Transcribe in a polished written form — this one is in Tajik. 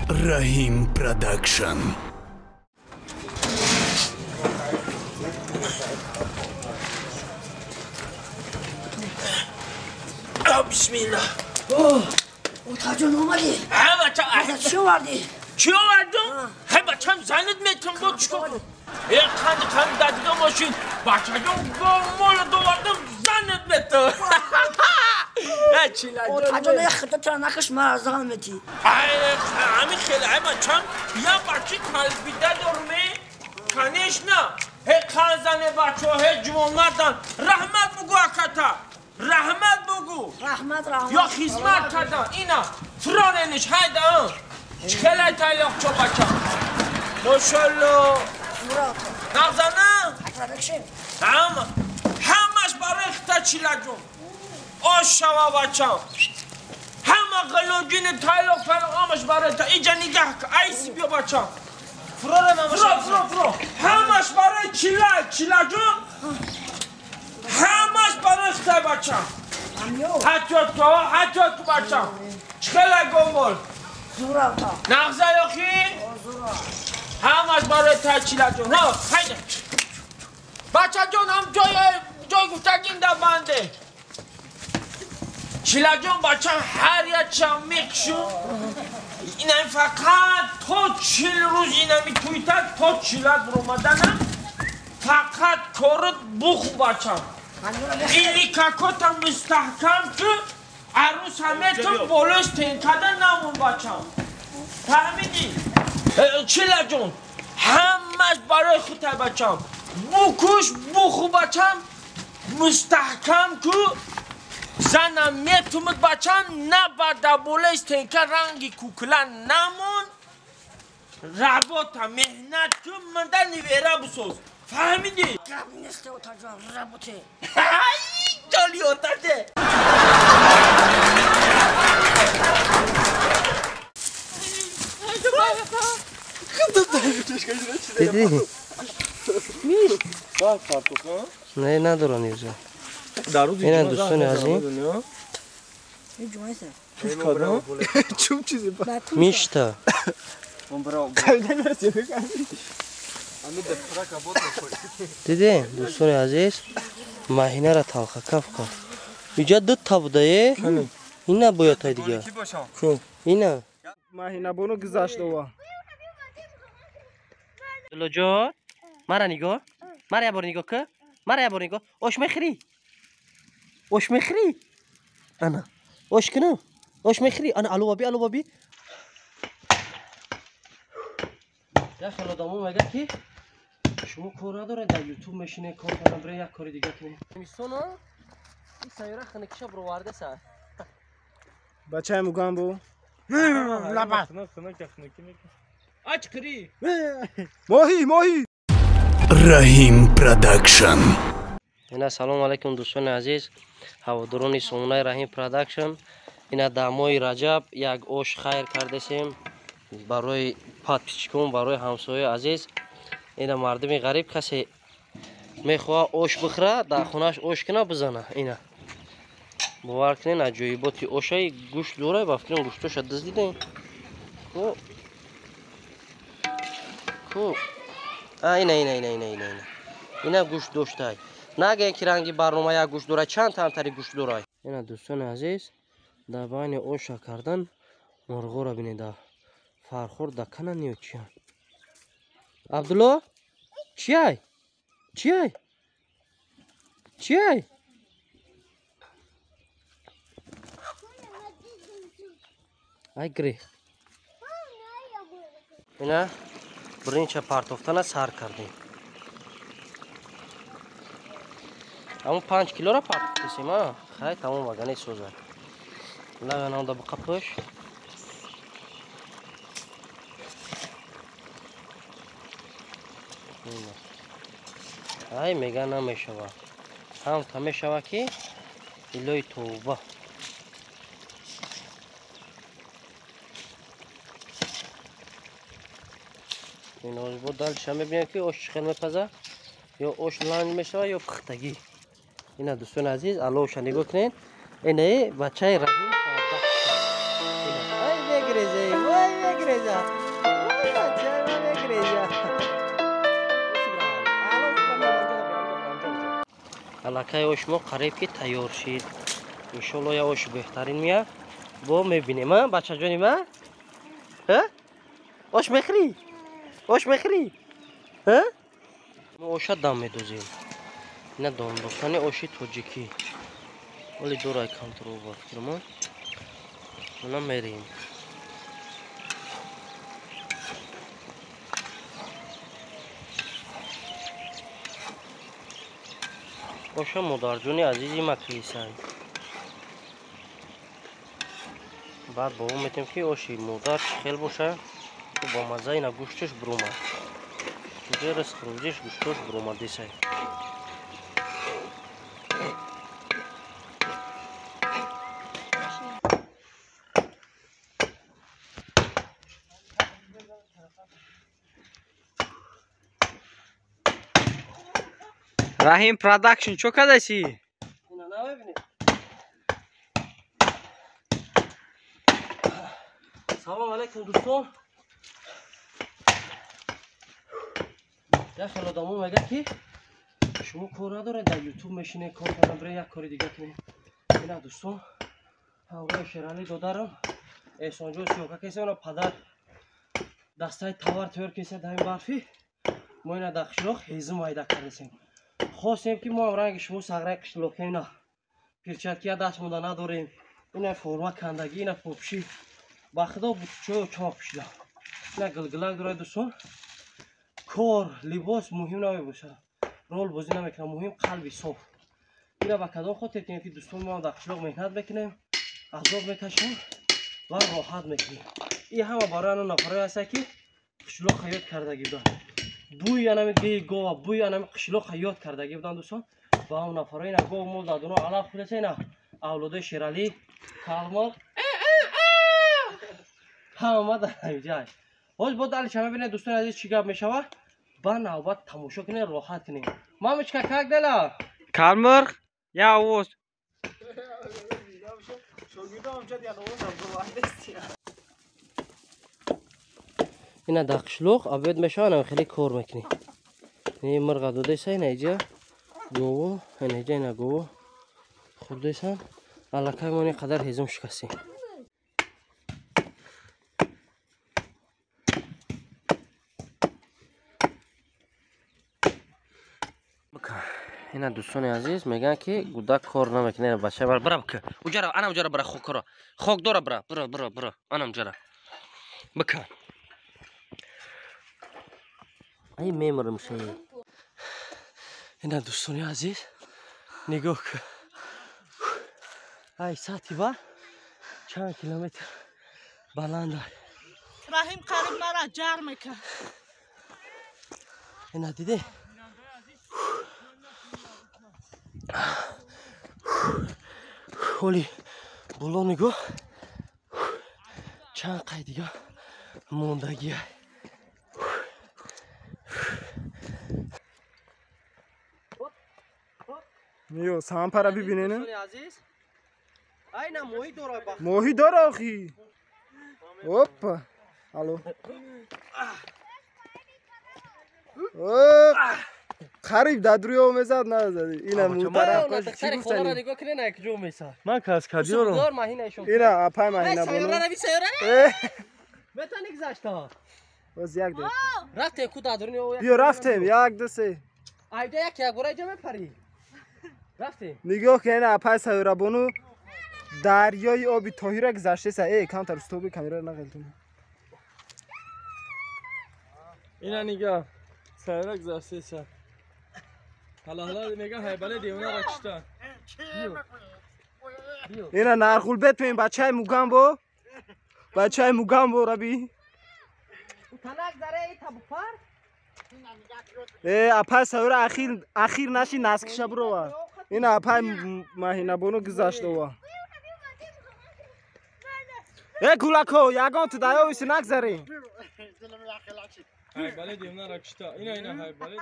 Раҳим Продакшн. Бисмилла. Отаҷон омадӣ? Ҳа бача, чӣ овардӣ? Чӣ овардум? Ҳай бачам, занат метам бо чикор кунам? Э қанд қанд дадида мошин. Бачаҷон гомоло довардам, занат метам. Э чилаҷон. Отаҷон я худатро накаш, мара зан метӣ. Ай ҳами хеле ай бачам, я бачи талбида дорме? Конечно. Ҳе қанд зане бачо, ҳе ҷувонмардан. Раҳмат бугу аката. Раҳмат бугу. Раҳмат, раҳмат. Ё хизмат кардан. Ина фронениш ҳайда. Чхелай тайлоқчо бачам. Мошалло. Нағзана? Ҳама. Ҳамаш барои хита чилаҷон. Ош шава бачам. Ҳама ғилоҷини тайлоқ тайлоқ ҳамаш барои та. Иҷа нигаҳ кун. Айси биё бачам. Фро, фро, фро. Ҳамаш барои чила, чилаҷон. Ҳамаш барои хитай бачам. Ҳатёт ко, ҳатёт ку бачам. Чхела гомол. Нағза ёхи? Ҳамаш барои тай чилаҷон. Ҳа, хайда. Бачаҷон ҳам ҷой ҷой гуфтагин да банде. Чилаҷон бачам ҳар якчам мекшум. Инами фақат то 40 рӯз инами туйта то чилат ромаданам фақат корот буху бачам. Ини какота мустаҳкам ку арӯса метун болои стенкада намон бачам. Фаҳмидӣ? Чилаҷон ҳамаш барои хутай бачам. Букуш буху бачам мустаҳкам ку занам метумуд бачам набарда болои стенка ранги кукла намон. Работа меҳнат ку манда нивера бисоз. Фаҳмидӣ? Гап нест отаҷон, работе. Ай, ҷоли отаҷе. Дидӣ? Не, надорам юза. Ина дӯстони азиз. Мишта. Дидӣ, дӯстони азиз, маҳинаро талхакаф кард. Иҷа ду та будае? Ина бояд тай дига. Ина. Маҳинабону гузашт ова. Лоҷон, мара нигоҳ. Мара як бор нигоҳ ку. Мара як бор нигоҳ. Ош мехӯрӣ? Ош мехӯрӣ? Ана. Ош кунам. Ош мехӯрӣ? Ана алува би, алува би. Як хел одамо мегӯяд ки шумо кор надоред, дар ютуб мешинед, кор кардан биред як кори дига кунед. Зимистона ин сайёра хунукиша бировардеса. Бачаи мугам бу. Лаба. Ачқирӣ. Моҳӣ, моҳӣ. Раҳим Продакшн. Ина салом алайкум дӯстони азиз, ҳаводорони сомонаи Раҳим Продакшн. Ина дар моҳи Раҷаб як ош хайр кардесем барои подписчикон, барои ҳамсояи азиз. Ина мардуми ғариб касе мехоҳад ош бихӯра, дар хонааш ош кина бизана. Ина бовар кунед, аҷоиботи ошаи гӯшт дора, ба фикрам гӯштоша дуздидем. Ку ку а ина ина ина ина ина ина ина гӯшт доштай. Нагӯед ки ранги барнома як гӯшт дора, чанд тамтари гӯшт дорай. Ина дӯстони азиз, дар байни оша кардан мурғоро бинед, дар фархор да канан ё чиян. Абдулло, чияй? Чияй? Чияй? Ай гирих. Ина биринча партофтана сар кардем. Аммо 5 килора партофтесем, а? Хай тамом вагане созад. Лаганамда буқапӯш. Ай мега намешава. Ҳам та мешава ки илои тавба. Ин бо дальше мебинем ки ош чӣ хел мепаза, ё ош ланг мешава ё пухтагӣ. Ина дӯстони азиз, аловша нигоҳ кунед. Инаи бачаи Раҳим. Ай мегиреза, вай мегиреза. Аллакай ош мо қариб ки тайёр шид. Иншолло я ош беҳтарин меяд. Бо мебинем, а бачаҷони ма? Ҳа? Ош мехӯрӣ? Ош мехӯрӣ? Ҳа? Мо оша дам медозем. Ина домдохтани оши тоҷикӣ. Вале дорай контрол ба фикрмо. Ана мерем. Оша модарҷони азизи ма кисай. Баъд бо метем ки оши модар чӣ хел боша, бо маза ина гӯшташ бурумад. Ҷерас хурӯҷиш гӯштош бурумад десай. Раҳим Продакшн чо кадаси? Салом алейкум дӯстон. Як хел одамо мегӯяд ки шумо кор надоред, дар ютуб мешинед, кор кардан, биред як кори дига кунед. Ина дӯстон, ҳамроҳи Шералӣ додарам, Эҳсонҷон сиёка кеса, ина падар дастаи товар тайёр кеса дар ин барфӣ. Мо ина дар қишлоқ ҳезум айда кардесем. Хостем ки мо ҳам ранги шумо сағраи қишлоқем, ина перчаткия даст монда надорем, ина форма кандагӣ, ина попшӣ. Ба худо бутчо чоқ пӯшида. Ина гилгилак дорад дӯстон. Кор, либос муҳим намебошад. Рол бозӣ намекунад, муҳим қалби соф. Ина ба кадом хотир кунем ки дӯстон мо дар қишлоқ меҳнат мекунем, азоб мекашем ва роҳат мекунем. Ин ҳама барои ано нафарое ҳастад ки қишлоқ ҳаёт кардагӣ буданд. Бӯи анами геи гова, бӯи анами қишлоқ ҳаёт кардагӣ буданд дӯстон. Ба он нафаро ина гов мол дадуно алаф хӯрдаса, ина авлодои Шералӣ, Калмоқ ҳама дар ҳамиҷай. Ҳоз бо далиша мебинед дӯстони азиз чӣ гап мешавад. Ба навбат тамошо кунед, роҳат кунед. Мамочка, как дела? Калмирғ, я овоз. Ина дар қишлоқ обед мешавад, ана хеле кор мекунӣ. Ин мирға додеса, ина иҷа гово, ина иҷа ина гово хӯрдесан. Аллакай мо ин қадар ҳезум шикастем. Ина дӯстони азиз мегӯянд ки гудак кор намекунад. Бача бара бара бика. Уҷара, ана уҷара бара хок кора. Хок дора бара, бара бара бара. Ана уҷара. Бика. Ай мемирам шей. Ина дӯстони азиз нигоҳ кун. Ай сатҳи бар чанд километр баланд аст. Раҳим қариб мара ҷар мекард. Ина диде? Ҳоли боло нигоҳ чанд қай дига мондагия. Ё сампара бибинен? Айна моҳӣ дора ба. Моҳӣ дора охи. Опа. Алло. Қариб дар рӯи об мезад, назади. Ина мутараф чӣ гуфтани? Нигоҳ кунед, на як ҷо месад. Ман каскадёрам. Дор маҳина ишон. Ина апай маҳина бону. Сайёра рави сайёра. Метани гузашта. Боз як дақиқа. Рафтем ку дар дуруни об. Биё рафтем, як, ду, се. Айда як як бора иҷа мепарӣ. Рафтем. Нигоҳ кунед, апай сайёра бону дарёи оби Тоҳира гузаштеса. Э, камтар стоби камераро нағелтун. Ина нигоҳ. Сайёра гузаштеса. Ҳала ҳала меган ҳайбале девона кишта. Ина нарғулбет пен бачаи Мугамбо. Бачаи Мугамбо раби. Танак заре табупар. Э, апай сайёра ахир наши наскиша бурова. Ина апай маҳинабону гузаштова. Э, гулако, ягон ту даёвиси нагзарем. Ҳайбале девона кишта. Ина ина ҳайбале.